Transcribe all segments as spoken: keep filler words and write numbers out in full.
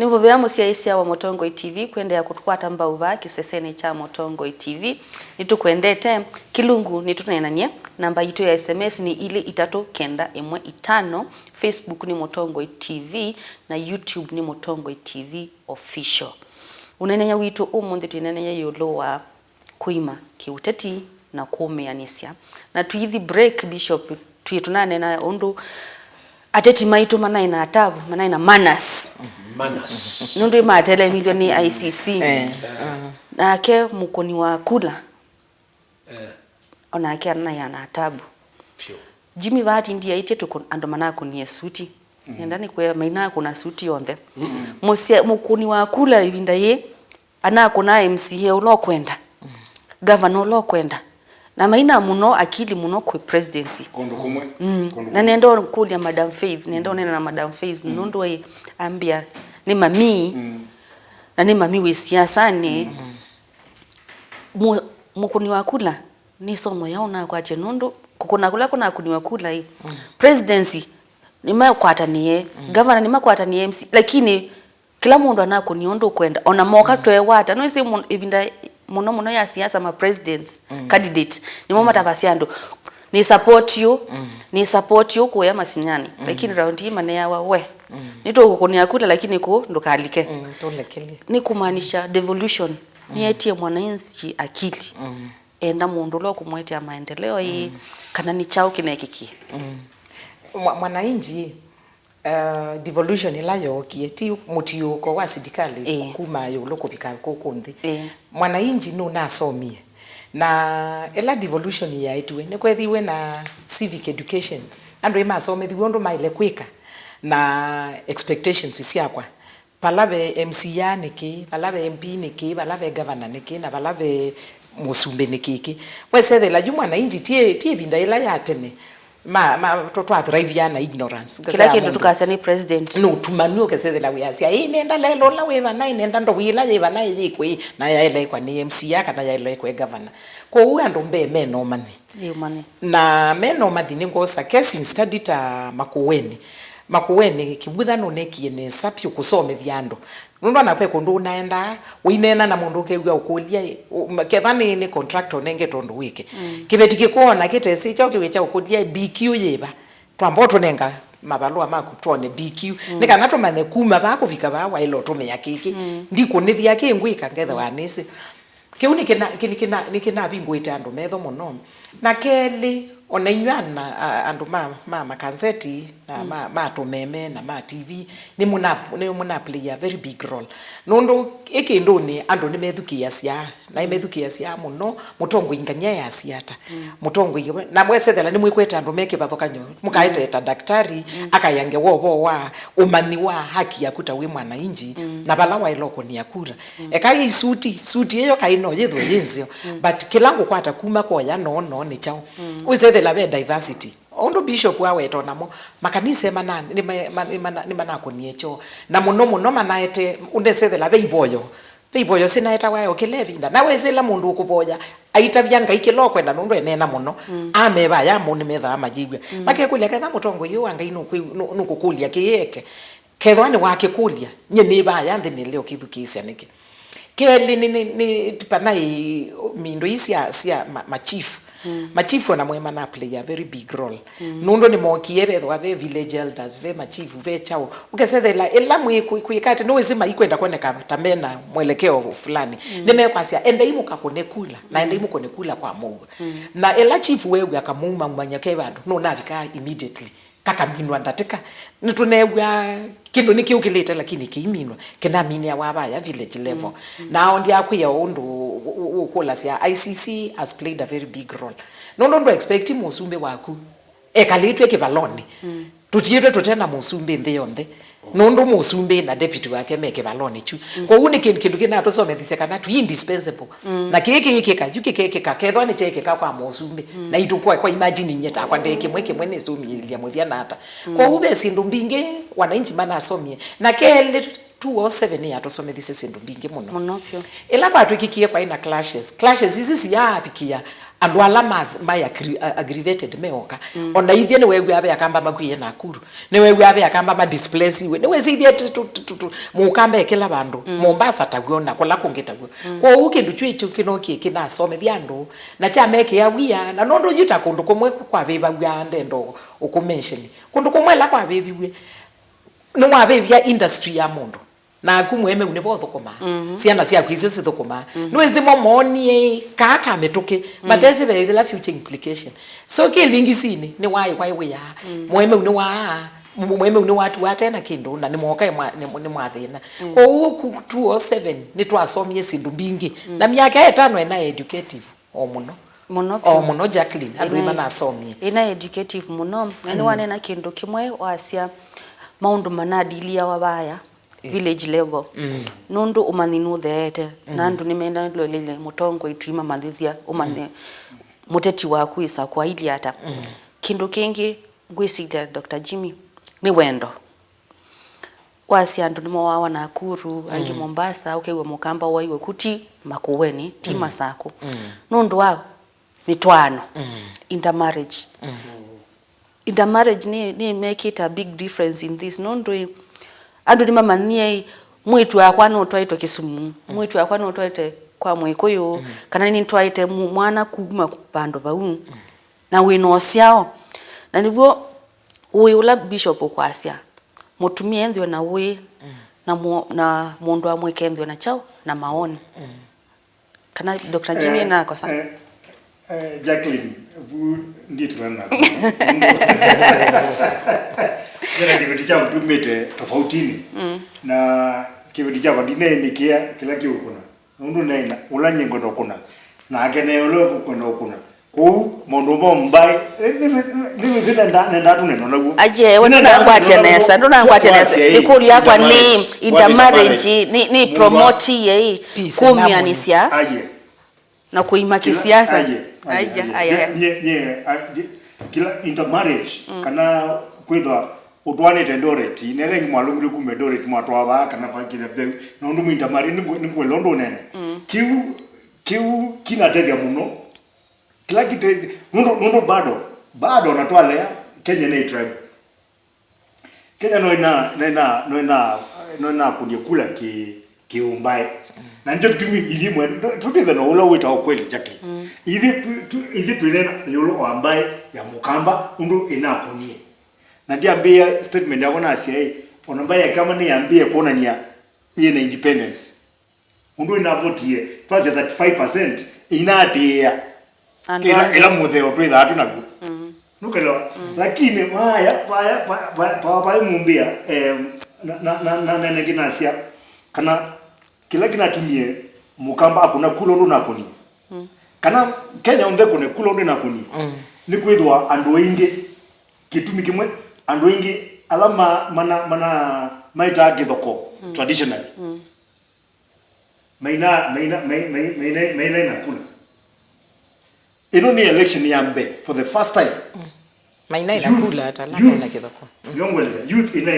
Tũvũvĩa mũsyaĩĩsya wa Mũtongoi T V kũendeea kũtũkwata mbau vaa kĩsesenĩ kya Mũtongoi T V. Nĩtũkwendete. Kĩlungu nĩtũneenany'e. Namba yitũ ya S M S nĩ ilĩ itatũ kenda ĩmwe itano. Facebook nĩ Mũtongoi T V na YouTube nĩ Mũtongoi T V Official. Ũneenany'a witũ ũmũnthĩ twĩneenany'a ĩũlũ wa kũima kĩũteti na kũũmĩanĩsya. Na tũithi break, Bishop, twĩ tũnaneena ũndũ ateti maitũ manaĩ na atavu, manaĩ na manners. Manners. Nũndũ ĩmatelemilwe nĩ I C C. Eh, uh-huh. Nake mũkũni wa kula, eh, onake anaĩ na atavu. Vyũ. Jimmy Vati ndiaĩtye tũkũ-, andũ manakũnie suti. Mm. Nenda nĩkwĩa mainakũna suti yonthe. Mm. Mũsya-, mũkũni wa kula ĩvinda yĩĩ anakũna M C A ũla ũkwenda, gavana ũla ũkwenda, na maina mũno akili mũno kwĩ presidency. Kũndũ kũmwe. Mm. Kũndũ na kũmwe. Nenda kũlya Madam Faith, nenda ũneena na Madam Faith, mm, nũndũ ĩ ambĩa nĩ mami, mm, na nĩ mami wĩ siasanĩ. Mm. Mu-, mũkũni wa kula nĩ somo yaũ nakwatye nũndũ kũkũna kũla kũnakũniwa kula ĩ, mm, presidency nĩmakwatanĩe, mm, gavana nĩmakwatanĩe, M C, lakini kĩla mũndũ anakũnie ũndũ ũkwenda, ona moka, mm, tweewata. Nĩwĩsĩ mũ-, ĩvinda mũno mũno ya siasa, ma presidents, mm, candidate, nĩmo, mm, matavasya andũ, "Nĩ support you, mm, nĩ support you kũya masinyani." Mm. Lakini round hii maneawa, "We, mm, nĩtũkũkũnĩa kula, lakini kũ ndũkalike." Mm, tũlekelye. Nĩ kumaanisha devolution, mm, nĩyetie mwananchi akili. Mm. Enda mũndũ ũla ũkũmũetea maendeleo ĩ, mm, kana nĩ kyaũ kĩnekĩkie. Mm. Mwa-, mwananchi, uh, devolution ĩla yookie, ti mũtiũũko wa silikali, ĩĩ, kuma ĩũlũ kũvika kũkũ nthĩ. Ĩĩ. Mwananchi nũnasomie. Na ĩla devolution yaĩtiwe, nĩkwethiwe na civic education. Andũ nĩmasomethiw'e ũndũ maĩle kwĩka na expectations syakwa. Vala ve M C A nĩkĩ, vala ve M P nĩkĩ, vala ve gavana nĩkĩ, na vala ve mũsumbĩ nĩkĩkĩ. Wesethela yu mwananchi ti, ti ĩvinda ĩla ya tene. Ma, ma, tũ-, twa thrive na ignorance. Kĩla kĩndũ tũkasya nĩ president. Nũtumanu ũkesethela wĩasya, "Ĩ, nenda lelo ũla wĩ vana, ĩ, nenda ndovi ĩla yĩ vana, ĩ, yĩkwĩ, na yaĩle ĩkwa nĩ M C A kana yaĩle ĩkwe gavana." Kwoou andũ mbee mena ũmanyi. Ĩ, ũmanyi. Na mena ũmathi nĩngwosa case study ta Makueni. Makueni, Kĩvutha nũnekie nesa vyũ kũsomethya andũ. Nũndũ ona ve kũndũ ũnaendaa, ũineena na mũndũ ũkew'a ũkũlya, ĩ, ũ-, ma-, kethwa nĩ, nĩ contract ũnengetwe ũndũ wĩke. Mm. Kĩveti kĩkwona kĩtesĩ kyaũ kĩwĩkya ũkũlya, "B Q yĩva? Twamba ũtũnenga mavalũa maku twone B Q." Mm. Nĩ kana tũmanye kuma vaa kũvika vaa waĩle ũtũmĩa kĩkĩ. Mm. Ndikũnĩthya kĩ ngwĩka ngethĩwa nĩsĩ. Kĩu nĩkĩna-, kĩ-, nĩkĩna-, nĩkĩnavingũĩte andũ metho mũno. Na kelĩ, ona inyw'ĩ ana-, a-, andũ ma, ma makanzeti, na, mm, ma, ma tũmeme, na ma T V, nĩmũna-, nĩmũna play a very big role. Nũndũ ĩ kĩndũnĩ andũ nĩmethukĩĩasya, na, mm, nĩmethukĩĩasya mũno, mũtongoi ngany'a easya ata. Mm. Mũtongoi we, na mwesethela nĩmwĩkwete andũ me kĩvathũkany'o, mũkaete, mm, ta daktari, mm, akayange wovoo wa ũmanyi wa haki yaku ta wĩ mwananchi, mm, na vala waĩle ũkũnĩa kura. Mm. Eka ĩ suti, suti ĩyo kaĩ no yĩthwe yĩ nzeo, mm, but kĩla ngũkwata kuma kwoya noo noo nĩ kyaũ? Mm. Wĩsethela ve diversity. Ũndũ Bishop aweta onamo, makanisa mana-, nĩma-, ma-, nĩmana-, nĩmanakũnie kyoo. Na mũno mũno manaete, ũnesethela ve ivoyo. Ve ivoyo sinaetawa o kĩla ĩvinda. Na wĩsĩ ĩla mũndũ ũkũvoya, aitavya Ngai kĩla ũkwenda nũndũ eneena mũno. Mm. Ameva aya amũ nĩmethaa mayĩw'a. Mm. Makekũlya, "Ketha mũtongoi ũyũ wa Ngai nũkwĩ-, nũ-, nũkũkũlya kĩĩ eke?" Kethwa nĩwakĩkũlya, nyie nĩ vaya nthĩ nĩle ũkĩthukĩĩsya nĩkĩ? Kelĩ, nĩ, nĩ, nĩ, vanaĩ mindo ii sya, sya ma, ma chief. Mm. Ma chief ona mwĩ mana play a very big role. Mm. Nũndũ nĩmokie, vethwa ve village elders, ve ma chief, ve kyaũ. Ũkesethela ĩla mwĩ kwĩ-, kwĩka atĩ nĩwĩsĩ maikwenda kwoneka ta mena mwelekeo fulani. Mm. Nĩmekwasya, "Endai mũkakũne kula, na endai, mm, mũkũne kula kwa mũuo." Mm. Na ĩla chief weew'a kamũumaumany'a ke vandũ, nũnavikaa immediately. Kakaminwa ndatĩka. Nĩtũneew'a kĩndũ nĩkĩũkĩlĩte, lakini kĩiminwa. Kĩnaminĩawa vaya village level. Mm, mm. Na aondya akwĩa ũndũ ũ-, ũ-, ũkũlasya, I C C has played a very big role. Nũndũ ndũ expect mũsumbĩ waku ekalĩtw'e kĩvalonĩ. Mm. Tũtiĩtwe tũte na mũsumbĩ nthĩ yonthe. Nũndũ mũsumbĩ na deputy wake me kĩvalonĩ kyu. Mm. Kwoou nĩ kĩndũ, kĩndũ kĩnatũsomethisye kana twi indispensable. Mm. Na kĩĩ kĩĩkĩka, yu kĩkekĩka, kethwa nĩkyeekĩka kwa mũsumbĩ. Mm. Na itũ kwa, kwa imagine nyie takwa ndĩ kĩmwe kĩmwe nĩsũmĩĩlya mũthya nata. Mm. Kwoou ve syĩndũ mbingĩ wananchi manasomie. Na kelĩ, two oh seven yatũsomethisye syĩndũ mbingĩ mũno. Mũno vyũ. Ĩla kwatwĩkĩkie kwaĩ na clashes. Clashes ici siyaavikĩa Andũ ala ma, ma aggri-, a-, aggravated meoka. Mm. Ona ithyĩ nĩwew'aa ve akamba makwie Nakuru. Nĩwew'aa ve akamba ma displace iwe. Nĩwĩsĩthie tu, tu, tu, tu, tu, mũkamba ekĩla vandũ. Mm. Mombasa taw'o na kũla kũngĩ taw'o. Mm. Kwoou kĩndũ kyu kĩu kĩnokie kĩnasomethya andũ. Na kyamekĩa wia. Na nũndũ yu ta kũndũ kũmwe kwavĩvaw'a ndendo ũkũmention. Kũndũ kũmwe ĩla kwavĩviw'e, nĩwavĩvya industry ya mũndũ. Naku mũemeu nĩvo ũthũkũmaa. Mhm. Syana syaku isyo sithũkũmaa. Mhm. Nĩwĩsĩ mo moonie kaa ka mĩtũkĩ, mm, matesĩ ve ĩla future implication. So kĩlingisinĩ, nĩwaĩ waĩ wĩa. Mm. Mũemeu nĩwaa, mũ-, mũemeu nĩwatuaa tena kĩndũ, na nĩmwoka nĩmwa-, nĩ-, nĩmwathĩna. Mm. Kwoou ku two oh seven nĩtwasomie syĩndũ mbingĩ. Mm. Na myaka ĩtano ĩna educative. O mũno. Mũno o vyũ. Mũno, Jacqueline, andũ ĩna, ĩma nasomie. Ĩna educative mũno. Na, mm, nĩwanena kĩndũ kĩmwe, wasya maũndũ manadiliawa vaya, eh, village level. Mm. Nũndũ ũmanyi nũtheete, na, mm, andũ nĩmenda lwelele mũtongoi tuimamanyĩthya ũmanye, mm, mũteti waku wĩsa kwailye ata. Mm. Kĩndũ kĩngĩ ngwĩsilya, Doctor Jimmy, nĩ wendo. Wasya andũ nĩmooawa Nakuru, angĩ, mm, Mombasa, ũkew'a mũkamba waiwe ku ti Makueni, ti, mm, Masakũ. Mm. Nũndũ wa mĩtwaano, mm, intermarriage. Mm. Intermarriage nĩ, nĩ make it a big difference in this. Nũndũ ĩ, andũ nĩmamanyie ĩ, mwĩĩtu wakwa nũtwaĩtwe Kisumu, mm, mwĩĩtu wakwa nũtwaĩte kwa Mwĩkũyũ, mm, kana nĩtwaĩte mu-, mwana kuma vandũ vau. Mm. Na wĩ na ũsyao. Na nĩw'o ũĩ ũla Bishop ũkwasya, mũtumĩa ethĩwe na ũĩ, mm, na mũ-, na mũndũ wa mũika ethĩwe na kyaũ, na maoni. Mm. Kana Doctor Jimmy, eh, nakosa? Eh, eh, Jacqueline, vu nditulana na kĩveti kya ũtumĩte tofautinĩ. Mm. Na kĩveti kyakwa ndineenĩkĩa kĩla kĩũkũna. Nũndũ neena, ũla nyie ngwenda ũkũna, nake ne ũla ũkwenda ũkũna. Kwoou, maũndũ ma mbaĩ, nĩwĩsĩ nenda, nenda tũnena naw'o. Aje, we ndũnangwatya nesa, ndũnangwatya nesa. Ĩkũlyo yakwa nĩ, intermarriage, nĩ, nĩ promote ĩ, kũmyanĩsya na kũima kĩsiasa. Aje, aje, aje. Nye, nye, a, kĩla intermarriage, mm, kana kwĩthwa ũtwaanĩte Eldoret, nethengĩ mwalũngile kuma Eldoret mwatwaa vaa kana va kĩla vau, na ũndũ mwinda mari nĩngwĩla ũndũ ũnene. Mm. Kĩu, kĩu kinatethya mũno. Kĩla kĩtethya, nũndũ, nũndũ bado, bado ona twalea, Kenya nĩ tribe. Kenya no ina, no ina, no ina, no inakũnie kula kĩ, kĩũmbae. Mm. Na nĩkyo kĩtumi ithyĩ mwene, tũtĩthe na ũla wĩtawa kweli, Jacqueline. Mm. Ithyĩ tu, tu, ithyĩ twĩnena ĩũlũ wa mbae ya mũkamba, ũndũ ĩnakũnie. Na ndyambĩĩa statement yakwa nasya ĩ, ona mbaĩ ya kĩama nĩyambĩĩe kwonany'a yĩ na independence. Ũndũ ĩnavotie, twasya thirty-five percent ĩinaatĩĩa ĩla, ĩla mũtheo twĩthaa twĩ naw'o. Mm. Nũkelewa? Mm. Lakini vaya, vaya, va, va, va, vai mũmbĩa, eh, na, na, na, na, na, na nginasya, kana kĩla kĩnatumie mũkamba akũna kula ũndũ nakũnie. Mm. Kana Kenya onthe kũne kula ũndũ nakũnie. Mm. Nĩ kwĩthĩwa andũ aingĩ, kĩtumi kĩmwe, andũ aingĩ ala ma, mana, mana, maĩtaa kĩthoko, mm, traditionally. Mm. Maina, maina, mai-, mai-, maina, maina na kula. Ĩno nĩ election ya mbee for the first time. Mm. Maina ina kula hata la maina kĩthoko. Mm. Ndio ngweleza, youth ina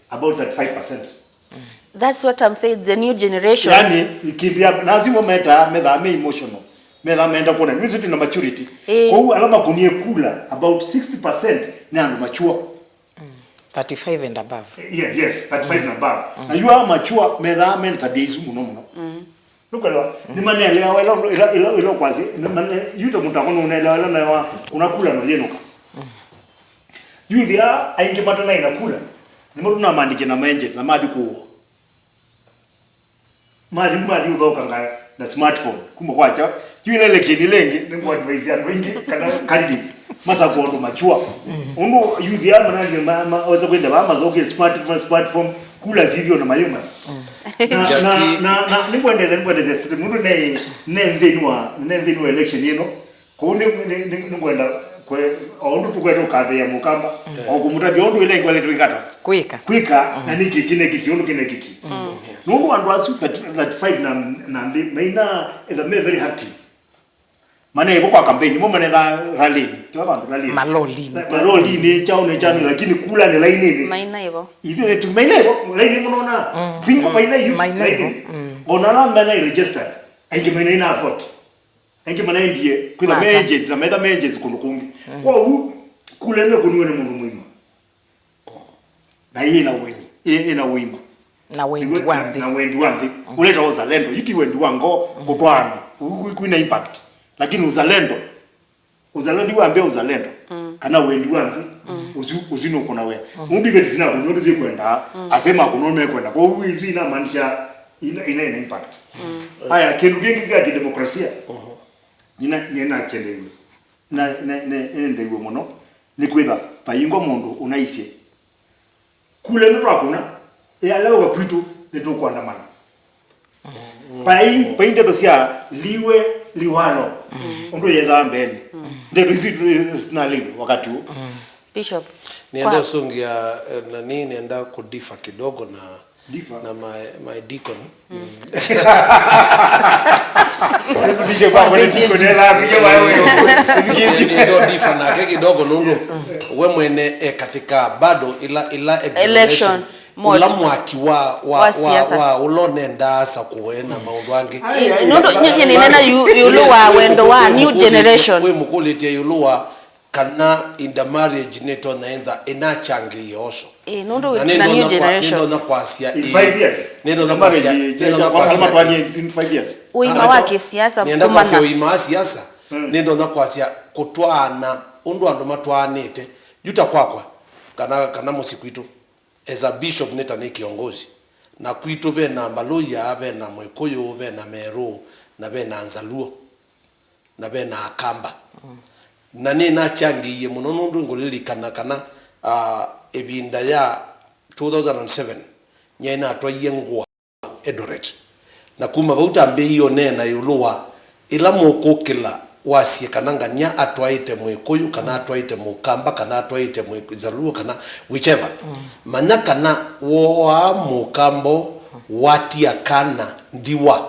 about thirty-five percent. Mm. That's what I'm saying, the new generation. Yani, ikimbia, lazima meta, metha me emotional. Metha meenda kuona, nĩsĩ twĩna maturity. Eh. Kwa hiyo, alama kunie kula, about sixty percent nĩ andũ mature. Mm. Thirty-five and above. Eh, yeah, yes, thirty-five and above. Mm. Na yu aa mature, methaa mena tabia isu mũno mũno. Mm. Nũkwelewa? Mm. Nĩmaneleawa ĩla, ĩla, ĩla, ĩla kwasĩ, nĩmane-, yu ta mũtako nũnelewa ĩla naewa, kuna kula no yĩnũka. Mm. Yu ĩthĩa aingĩ matanaĩ na kula, nĩmo tũnamandĩkĩa na maenje, na mathi kũũa. Mathi, mathi ũthaũkanga na smartphone kuma kwakya. Yu ĩla election ĩla ĩngĩ, nĩngũ advise andũ aingĩ kana candidates masakũa andũ mature. Ũndũ youth ya manani ma, ma, weza kwenda ba mathokĩ smartphone, smartphone, kula zithio na mayuma. Na, na, na, na, nĩkwendete, nĩkwendete system. Mũndũ ne, ne nthĩnĩ wa, ne nthĩnĩ wa election ĩno. Kũu nĩ, nĩ, nĩ, nĩngwenda kwe-, o ũndũ tũkwenda ũkathĩĩa mũkamba, mm, o kũmũtavya ũndũ ĩla ĩngwele twĩkata. Kwĩka. Kwĩka, mm, na nĩ kĩkĩ, nĩ kĩkĩ, ũndũ kĩne kĩkĩ. Mm. Nũndũ andũ asu thirty, thirty-five na, na nthĩ, maina etha me very active. Manaivo kwa campaign, mo manetha rallyni, kila vandu rallyni. Malolinĩ. Ma-, malolinĩ, chao nĩ chao, mm, lakini kula nĩ lainini. Mainaivo. Ithe tu mainaivo, laini mũnona. Mm. Fingo, mm, maina youth, mainaivo, laini. Mm. Ona la mena registered, aingi maina ina vote. Aingĩ manaendie kwĩtha me agents na metha me agents kũndũ kũngĩ. Kwoou, kula nĩkũniwe nĩ mũndũ mũima. Na yĩ na ũĩmi, yĩ, yĩ na ũima. Na wendi wa nthĩ. Na wendi wa nthĩ. Ũleta uzalendo, yu ti wendi wa ngoo, kũtwaana. Kwĩ, kwĩ, kwĩna impact. Lakini uzalendo, uzalendo wa mbee uzalendo. Kana wendi wa nthĩ, ũsu, ũsu nũkũna wĩa. Mũndũ iveti sina kũnwa ndũsĩ kwenda, asema kũnwa mekwenda. Kwa hiyo hizi inamaanisha ina, ina, ina impact. Haya, kĩndũ kĩngĩ kya kidemokrasia. Nina, nina chendewe. Na, na, na, nĩndeew'e mũno nĩ kwĩtha vaingwa mũndũ ũnaisye kula ĩno twakũna, ĩaleũka kwitũ nĩtũkũandamana. Vai, vai ndeto sya liwe liwalo, ũndũ yethaa mbeenĩ. Ndeto isu sinaleilwe wakati ũũ. Bishop, nĩenda kwa- ũsũngĩa, eh, na nĩ nĩenda kũdifa kidogo na Diva. Na my, my deacon. Ndio difa nake kidogo nundu we mwene e katika bado ila, ila examination. Election mode. Ula mwaki wa, wa, wa, wa, wa ulonenda asa kuwe na maundu angi. Nundu nye, nye ninena yu, yulu wa wendo wa new generation. We mukulitie yulu wa kana intermarriage nĩtonya ĩntha ĩnachangĩie oso. Ĩĩ, nũndũ na wĩkĩla new generation. Nĩndonya kwasya in five years. Nĩndonya kwasya, nĩndonya kwasya in five years. Ũima wa kĩsiasa. Nĩenda kwasya ũima wa siasa. Nĩndonya kwasya kũtwaana ũndũ andũ matwaanĩte. Yu ta kwakwa kana, kana mũsyĩ kwitũ, as a bishop nĩ ta nĩ kĩongozi. Na kwitũ ve na Mbaluya, ve na Mwĩkũyũ, ve na Merũ, na ve na Nzaluo, na ve na Akamba. Na nĩnachangĩie mũno nũndũ ngũlilikana kana, ah, ĩvinda ya two thousand and seven nyaĩ natwaie ngũa Eldoret. Na kuma vau tambĩĩie ũneena ĩũlũ wa ĩla mũkũkĩla wasye kana ngania atwaĩte Mwĩkũyũ, kana atwaĩte Mũkamba, kana atwaĩte Mwĩzaluo, kana whichever. Manya kana wooaa Mũkamba ũũ watia kana ndiwa.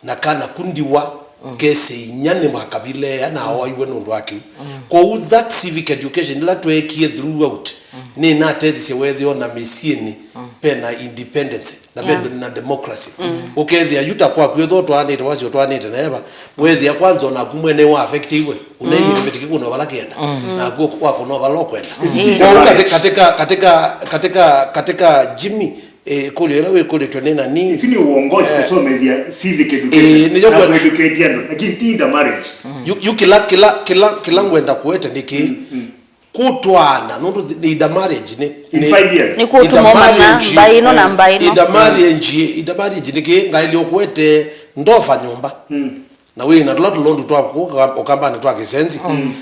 Na kana ku ndiwa, mm, kese inya nĩ makavila ea na aoaiwe nũndũ wa kĩu. Mm. Kwoou that civic education ĩla tweekie throughout, mm, nĩnatethĩsye wethĩwa na mĩsyĩnĩ, mm, ve na independence na ve, mm, na democracy. Mm. Ũkethĩa yu ta kwaku ethĩwa ũtwaanĩte, wasyo ũtwaanĩte na Eva, wethĩa kwanza onaku mwene wa affectiwe, ũneie, mm, kĩveti kĩkũnwa vala kĩenda, mm, naku wakũnwa vala ũkwenda. Mm. Kwoou kati-, katika, katika, katika, katika Jimmy, Eh, ĩkũlyo ĩla wĩkũlĩtwe nĩ nani? Isu nĩ uongozi, eh, kusomethya civic education, eh, nĩyo na kwe- kueducate andũ, lakini ti intermarriage. Yu, yu kĩla, kĩla, kĩla, kĩla ngwenda kũete nĩ kĩĩ? Mm, mm. Kũtwaana, nũndũ nĩ intermarriage, nĩ, in nĩ five years. Nĩ kũtuma ũmanya intermarriage, mbaĩ ĩno na, eh, mbaĩ ĩno. Intermarriage, intermarriage nĩ kĩĩ? Ngaĩlyo kũete ndofa nyũmba. Mm. Na wĩ na tũla tũlondu twa kũka-, ũkambanĩ twa kĩsenzi. Mm.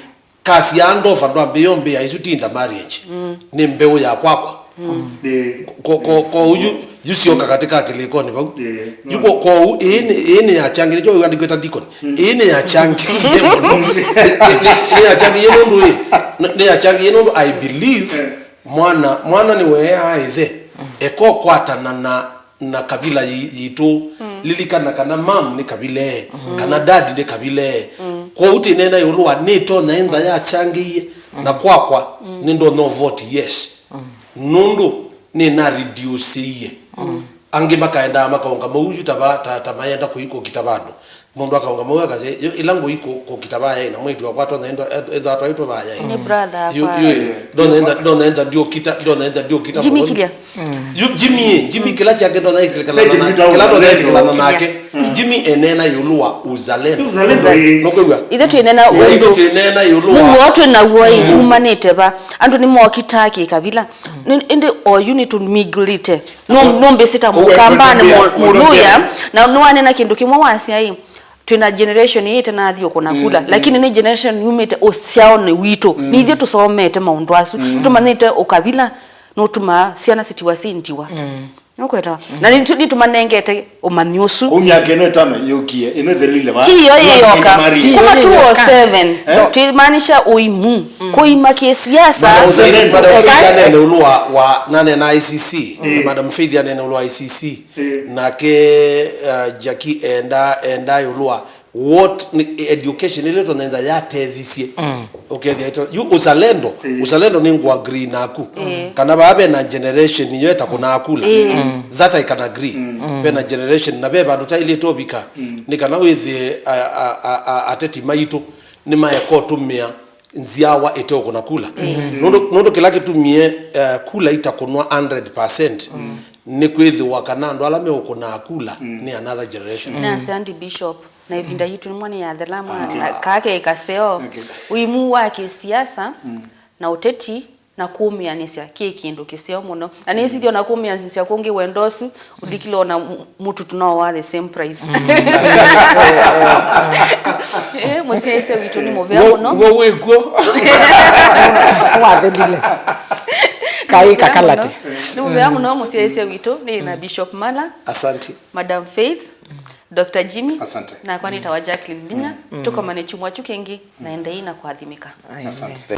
Kasi ya ndova ndwambĩĩa ũmbĩa, isu ti intermarriage. Mm. Nĩ mbeũ ya kwakwa. Mm. Ĩĩ. Ko, ko, ko yu, yu syoka katika kĩlĩkonĩ vau. Ĩĩ. Yu ko, ko u, ĩĩ nĩ, ĩĩ nĩ yachangĩie, nĩkyo wĩw'a ndikwĩta deacon. Mm. Ĩĩ nĩ yachangĩie mũno. Nĩ, nĩ, nĩ yachangĩie nũndũ ĩ, nĩ, nĩ yachangĩie nũndũ I believe, eh, mwana, mwana nĩweeaa ĩthe, mm, ekokwatana na na kavila yi-, yitũ. Mm. Lilikana kana mam nĩ kavila ee, mm, kana dad nĩ kavila ee. Mm. Kwoou tĩneena ĩũlũ wa nĩtonya ĩntha yachangĩie, mm, na kwakwa, mm, nĩndonya vote yes. Mm. Nũndũ nĩnareduceie. Mm. Angĩ makaendaa makaũngama ũu yu ta va-, ta, ta mayenda kũi kũkita vandũ. Mũndũ akaũngama ũu akasya, "Ĩ-, ĩla ngũi kũ-, kũkita vaya ĩ, na mwĩĩtu wakwa atonya ĩndo-, eth-, ethwa atwaĩtwe vaya ĩ." Nĩ brother. Yu-, akwa. Yu-, ĩ, ndonya ĩntha, ndonya ĩntha ndiũkita, ndonya ĩntha ndiũkita Jimmy mũthoni. Kilia. Yu Jimmy ĩ, Jimmy kĩla kyake ndonya ĩtĩkĩlana na, kĩla ndonya ĩtĩkĩlana nake. Mm. Jimmy enena ĩũlũ wa uzalendo. Uzalendo, ĩ. Nũkwĩw'a? Ithe twĩnena ĩũlũ. Ithe twĩnena ĩũlũ wa mũuo twĩ naw'o ĩ, mm, umanĩte va? Andũ nĩmokitaa kĩkavila. Nĩ, ĩndĩ oyu nĩtũmingĩlĩte. Nũ-, nũmbĩsĩ ta Mũkamba nĩ Mũ-, Mũluya, na nĩwanena kĩndũ kĩmwe wasya ĩ, twĩ na generation ĩĩ ĩtanathi ũkũna kula, mm, lakini nĩ generation yumĩte ũsyaonĩ witũ. Mm. Nĩ ithyĩ tũsomete maũndũ asu. Mm. Nĩtũmanyĩte ũkavila nũtumaa syana sitiwa si ndiwa. Mm. Nũkwetawa? Mm. Na nĩtũ-, nĩtũmanengete ũmanyi ũsu. Kũu myaka ĩno ĩtano yũkie, ĩno ĩthelile va? Ti yo yĩyoka. Kuma two oh seven. Eh? Twĩmaanisha ũimu. Mm. Kũima kĩsiasa. Madam Faith, Madam Faith anene ĩũlũ wa, wa, nanena I C C. Mm. Madam Faith anene ĩũlũ wa I C C. Eh. Nake, uh, Jackie enda, enda ĩũlũ wa What ni education ile tonenza yatethisye. Ukethia ito yu uzalendo. Uzalendo ni ngwa agree naku. Kana baa bena generation iyo ĩtakũnaa kula. That I can agree. Bena generation na ve vandũ tailĩte ũvika. Nĩ kana wĩthĩe a- a- a- a- ateti maitũ nĩ maeka ũtũmĩa nziawa ĩteũkũna kula. Nũndũ nũndũ kĩla kĩtumie eh, kula itakũnwa hundred percent nĩ kwĩthĩwa kana andũ ala meũkũnaa kula nĩ another generation. Nĩ asandi Bishop, na ĩvinda yitũ nĩmwe nĩyathela mwa na kake kaseo. Ũimu wa kĩsiasa na ũteti na kũmĩanĩsya kĩ kĩndũ kĩseo mũno. Na nĩsithio na kũmĩanĩsya kũngĩ wendo ũsu ũlikile ona mũtutu no wa the same price. Eh, mũsyaĩĩsya witũ nĩ mũvea mũno. W'o wĩkw'o. Wathelile. Kaĩ kakalate. Nĩ mũvea mũno mũsyaĩĩsya witũ nĩ na Bishop Mala, Asante. Madam Faith, Doctor Jimmy. Asante. Nakwa nĩtawa Jacqueline Mbinya. Tũkomane kyumwa kyu kĩngĩ na endei na kũathimĩka. Asante.